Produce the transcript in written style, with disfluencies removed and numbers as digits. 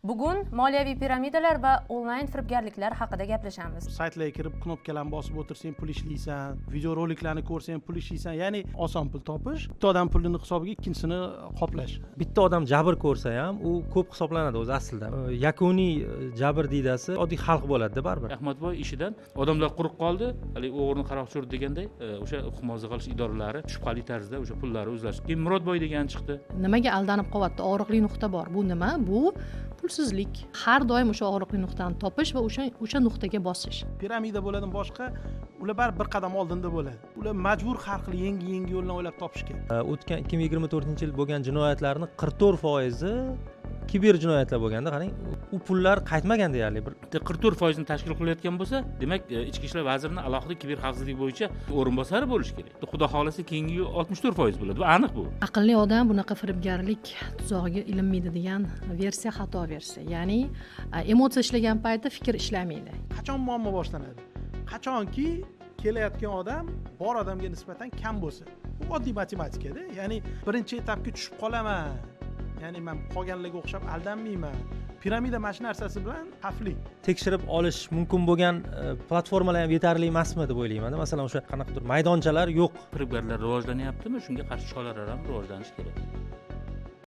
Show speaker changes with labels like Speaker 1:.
Speaker 1: Bugun moliyaviy piramidalar va onlayn firibgarliklar haqida gaplashamiz.
Speaker 2: Saytlarga kirib, knopkalarni bosib o'tirsang, pul ishlaysan, videoroliklarni ko'rsang, pul ishlaysan. Ya'ni oson pul topish, bitta odam pulini hisobiga ikkinchisini qoplash.
Speaker 3: Bitta odam jabr ko'rsa ham, u ko'p hisoblanadi o'zi aslida. Yakuniy jabr diydasi oddiy xalq bo'ladida baribir.
Speaker 4: Ahmadboy ishidan odamlar quruq qoldi, haligi o'g'rini qaroqchi urdi deganday, o'sha huquq muhofaza qilish idoralari shubhali tarzda o'sha pullarni o'zlashtirdi. Keyin Murodboy degani chiqdi.
Speaker 5: Nimaga aldanib qolyapti? Og'riqli nuqta bor. Bu nima? Bu pulsizlik. Har doim o'sha og'riqli nuqtani topish va o'sha nuqtaga bosish.
Speaker 2: Piramida bo'ladimi, boshqa, ular baribir bir qadam oldinda bo'ladi. Ular majbur har xil yangi yangi yo'llarni o'ylab topishga.
Speaker 3: O'tgan 2024 yil bo'lgan jinoyatlarni 44 foizi kiber jinoyatlar bo'lganda, qarang, u pullar qaytmagan deyarli bir.
Speaker 4: 44 foizini tashkil qilayotgan bo'lsa, demak, ichki ishlar vazirini alohida kiber xavfsizlik bo'yicha o'rinbosari bo'lishi kerak. Xudo xohlasa, keyingi yil 64% bo'ladi, bu aniq bu.
Speaker 5: Aqlli odam bunaqa firibgarlik tuzog'iga ilinmaydi degan versiya xato versiya. Ya'ni emotsiya ishlagan paytda fikr ishlamaydi.
Speaker 2: Qachon muammo boshlanadi? Qachonki kelayotgan odam bor odamga nisbatan kam bo'lsa. Bu oddiy matematikada. Ya'ni birinchi etapga tushib qolaman, ya'ni man qolganlarga o'xshab aldanmayman. Piramida mana shu narsasi bilan xavfli.
Speaker 3: Tekshirib olish mumkin bo'lgan platformalar ham yetarli emasmi deb o'ylaymanda. Masalan, o'sha qanaqadir maydonchalar yo'q.
Speaker 4: Firibgarlar rivojlanyaptimi, shunga qarshi choralar ham rivojlanishi kerak.